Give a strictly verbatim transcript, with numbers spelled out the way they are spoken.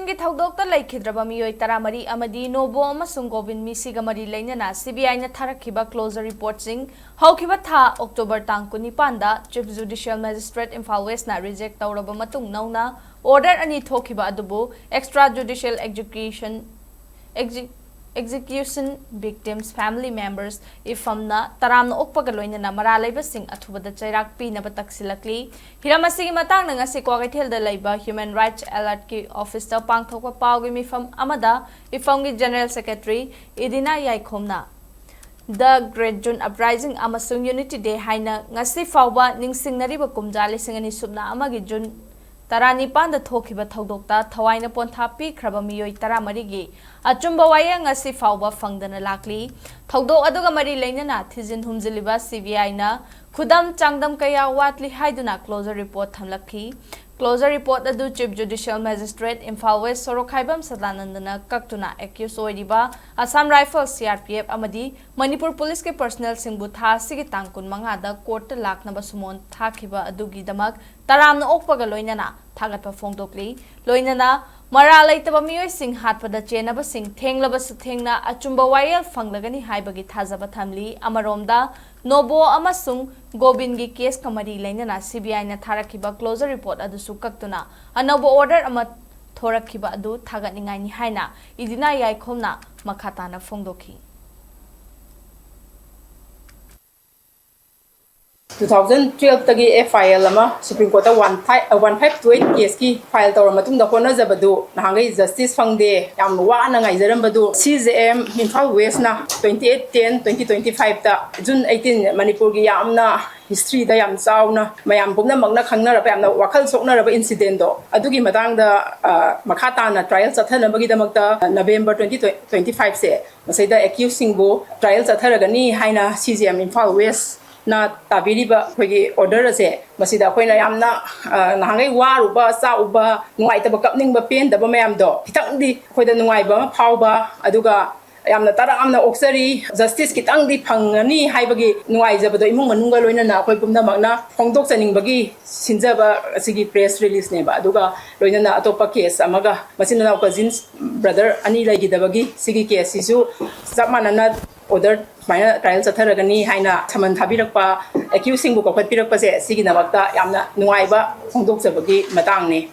ꯒꯤ ꯊꯧꯗꯣꯛꯇ ꯂꯩꯈꯤꯗ꯭ꯔꯕ ꯃꯤꯑꯣꯏ ꯇꯔꯥꯃꯔꯤ ꯑꯃꯗꯤ ꯅꯣꯕꯣ ꯑꯃꯁꯨꯡ ꯒꯣꯕꯤꯟ ꯃꯤꯁꯤꯒ ꯃꯔꯤ ꯂꯩꯅꯅ CBIꯅ ꯊꯥꯔꯛꯈꯤꯕ closure reportꯁꯤꯡ ꯍꯧꯈꯤꯕ ꯊꯥ October ꯇꯥꯡ ꯀꯨꯟꯅꯤꯄꯥꯟꯗ Chief Judicial Magistrate Imphal Westꯅ reject ꯇꯧꯔꯕ ꯃꯇꯨꯡ ꯅꯧꯅ order ꯑꯅꯤ ꯊꯣꯛꯈꯤꯕ ꯑꯗꯨꯕꯨ extra judicial execution execution victims family members ꯏꯐꯝꯅ ꯇꯔꯥꯝꯅ ꯑꯣꯛꯄꯒ ꯂꯣꯏꯅꯅ ꯃꯔꯥ ꯂꯩꯕꯁꯤꯡ ꯑꯊꯨꯕꯗ ꯆꯩꯔꯥꯛ ꯄꯤꯅꯕ ꯇꯛꯁꯤꯜꯂꯛꯂꯤ꯫ ꯍꯤꯔꯝ ꯑꯁꯤꯒꯤ ꯃꯇꯥꯡꯗ ꯉꯁꯤ ꯀ꯭ꯋꯥꯀꯩꯊꯦꯜꯗ ꯂꯩꯕ Human Rights Alertꯀꯤ officeꯇ ꯄꯥꯡꯊꯣꯛꯄ ꯄꯥꯎꯒꯤ ꯃꯤꯐꯝ ꯑꯃꯗ ꯏꯐꯝꯒꯤ General Secretary ꯏꯗꯤꯅꯥ ꯌꯥꯏꯈꯣꯝꯅ The Great June Uprising ꯑꯃꯁꯨꯡ Unity Day ꯍꯥꯏꯅ ꯉꯁꯤ ꯐꯥꯎꯕ ꯅꯤꯡꯁꯤꯡꯅꯔꯤꯕ ꯀꯨꯝꯖꯥ ꯂꯤꯁꯤꯡ ꯑꯅꯤ ꯁꯨꯞꯅ ꯑꯃꯒꯤ June ꯇꯔꯥꯅꯤꯄꯥꯟꯗ ꯊꯣꯛꯈꯤꯕ ꯊꯧꯗꯣꯛꯇ ꯊꯋꯥꯏꯅ ꯄꯣꯟꯊꯥ ꯄꯤꯈ꯭ꯔꯕ ꯃꯤꯑꯣꯏ ꯇꯔꯥꯃꯔꯤꯒꯤ ꯑꯆꯨꯝꯕ ꯋꯥꯌꯦꯜ ꯉꯁꯤ ꯐꯥꯎꯕ ꯐꯪꯗꯅ ꯂꯥꯛꯂꯤ꯫ ꯊꯧꯗꯣꯛ ꯑꯗꯨꯒ ꯃꯔꯤ ꯂꯩꯅꯅ ꯊꯤꯖꯤꯟ ꯍꯨꯝꯖꯤꯜꯂꯤꯕ CBIꯅ ꯈꯨꯗꯝ ꯆꯥꯡꯗꯝ ꯀꯌꯥ ꯋꯥꯠꯂꯤ ꯍꯥꯏꯗꯨꯅ closure report ꯊꯝꯂꯛꯈꯤ꯫ Closure report ꯑꯗꯨ Chief Judicial Magistrate Imphal West ꯁꯣꯔꯣꯛꯈꯥꯏꯕꯝ ꯁꯗꯥꯅꯟꯗꯅ ꯀꯛꯇꯨꯅ accused ꯑꯣꯏꯔꯤꯕ Assam Rifles, CRPF ꯑꯃꯗꯤ ꯃꯅꯤꯄꯨꯔ ꯄꯨꯂꯤꯁꯀꯤ personnelꯁꯤꯡꯕꯨ ꯊꯥ ꯑꯁꯤꯒꯤ ꯇꯥꯡ ꯀꯨꯟꯃꯉꯥꯗ courtꯇ ꯂꯥꯛꯅꯕ summon ꯊꯥꯈꯤꯕ ꯑꯗꯨꯒꯤꯗꯃꯛ ꯇꯔꯥꯝꯅ ꯑꯣꯛꯄꯒ ꯂꯣꯏꯅꯅ ꯊꯥꯒꯠꯄ ꯐꯣꯡꯗꯣꯛꯂꯤ꯫ ꯂꯣꯏꯅꯅ ꯃꯔꯥꯜ ꯂꯩꯇꯕ ꯃꯤꯑꯣꯏꯁꯤꯡ ꯍꯥꯠꯄꯗ ꯆꯦꯟꯅꯕꯁꯤꯡ ꯊꯦꯡꯂꯕꯁꯨ ꯊꯦꯡꯅ ꯑꯆꯨꯝꯕ ꯋꯥꯌꯦꯜ ꯐꯪꯂꯒꯅꯤ ꯍꯥꯏꯕꯒꯤ ꯊꯥꯖꯕ ꯊꯝꯂꯤ꯫ ꯑꯃꯔꯣꯝꯗ, ꯅꯣꯕꯣ ꯑꯃꯁꯨꯡ ꯒꯣꯕꯤꯟꯒꯤ caseꯀ ꯃꯔꯤ ꯂꯩꯅꯅ CBIꯅ ꯊꯥꯔꯛꯈꯤꯕ closure report ꯑꯗꯨꯁꯨ ꯀꯛꯇꯨꯅ ꯑꯅꯧꯕ order ꯑꯃ ꯊꯣꯔꯛꯈꯤꯕ ꯑꯗꯨ ꯊꯥꯒꯠꯅꯤꯡꯉꯥꯏꯅꯤ ꯍꯥꯏꯅ ꯏꯗꯤꯅꯥ ꯌꯥꯏꯈꯣꯝꯅ ꯃꯈꯥ ꯇꯥꯅ ꯐꯣꯡꯗꯣꯛꯈꯤ꯫ Two thousand twelveꯇꯒꯤ FIL ꯑꯃ Supreme Courtꯇ one five, one five two eight caseꯀꯤ file ꯇꯧꯔ ꯃꯇꯨꯡꯗ ꯍꯣꯠꯅꯖꯕꯗꯨ ꯅꯍꯥꯟꯈꯩ justice ꯐꯪꯗꯦ, ꯌꯥꯝ ꯋꯥꯅ ꯉꯥꯏꯖꯔꯝꯕꯗꯨ CJM Imphal Westꯅ twenty eight ten twenty twenty fiveꯇ, June eighteen, ꯃꯅꯤꯄꯨꯔꯒꯤ ꯌꯥꯝꯅ historyꯗ ꯌꯥꯝ ꯆꯥꯎꯅ ꯃꯌꯥꯝ ꯄꯨꯝꯅꯃꯛꯅ ꯈꯪꯅꯔꯕ ꯌꯥꯝꯅ ꯋꯥꯈꯜ ꯁꯣꯛꯅꯔꯕ incidentꯗꯣ, ꯑꯗꯨꯒꯤ ꯃꯇꯥꯡꯗ, ꯑ, ꯃꯈꯥ ꯇꯥꯅ trial ꯆꯠꯊꯅꯕꯒꯤꯗꯃꯛꯇ November twenty twenty fiveꯁꯦ ꯃꯁꯤꯗ accusedꯁꯤꯡꯕꯨ trial ꯆꯠꯊꯔꯒꯅꯤ ꯍꯥꯏꯅ CJM Imphal Westꯅ ꯇꯥꯕꯤꯔꯤꯕ ꯑꯩꯈꯣꯏꯒꯤ order ꯑꯁꯦ, ꯃꯁꯤꯗ ꯑꯩꯈꯣꯏꯅ ꯌꯥꯝꯅ, ꯑ, ꯅꯍꯥꯟꯈꯩ ꯋꯥꯔꯨꯕ, ꯆꯥꯛꯎꯕ, ꯅꯨꯡꯉꯥꯏꯇꯕ, ꯀꯞꯅꯤꯡꯕ, ꯄꯦꯟꯗꯕ ꯃꯌꯥꯝꯗꯣ ꯈꯤꯇꯪꯗꯤ ꯑꯩꯈꯣꯏꯗ ꯅꯨꯡꯉꯥꯏꯕ ꯑꯃ ꯐꯥꯎꯕ, ꯑꯗꯨꯒ ꯌꯥꯝꯅ ꯇꯔꯥꯝꯅ ꯑꯣꯛꯆꯔꯤ꯫ Justice ꯈꯤꯇꯪꯗꯤ ꯐꯪꯒꯅꯤ ꯍꯥꯏꯕꯒꯤ ꯅꯨꯡꯉꯥꯏꯖꯕꯗꯣ ꯏꯃꯨꯡ ꯃꯅꯨꯡꯒ ꯂꯣꯏꯅꯅ ꯑꯩꯈꯣꯏ ꯄꯨꯝꯅꯃꯛꯅ ꯐꯣꯡꯗꯣꯛꯆꯅꯤꯡꯕꯒꯤ ꯁꯤꯟꯖꯕ ꯑꯁꯤꯒꯤ press release ꯅꯦꯕ꯫ ꯑꯗꯨꯒ ꯂꯣꯏꯅꯅ ꯑꯇꯣꯞꯄ case ꯑꯃꯒ, ꯃꯆꯤꯟ ꯃꯅꯥꯎ cousins brother ꯑꯅꯤ ꯂꯩꯈꯤꯗꯕꯒꯤ ꯁꯤꯒꯤ case ꯁꯤꯁꯨ ꯆꯞ ꯃꯥꯟꯅꯅ order ꯁꯨꯃꯥꯏꯅ trial ꯆꯠꯊꯔꯒꯅꯤ ꯍꯥꯏꯅ summon ꯊꯥꯕꯤꯔꯛꯄ, accused ꯁꯤꯡꯕꯨ ꯀꯧꯈꯠꯄꯤꯔꯛꯄꯁꯦ, ꯁꯤꯒꯤꯗꯃꯛꯇ ꯌꯥꯝꯅ ꯅꯨꯡꯉꯥꯏꯕ ꯐꯣꯡꯗꯣꯛꯆꯕꯒꯤ ꯃꯇꯥꯡꯅꯤ꯫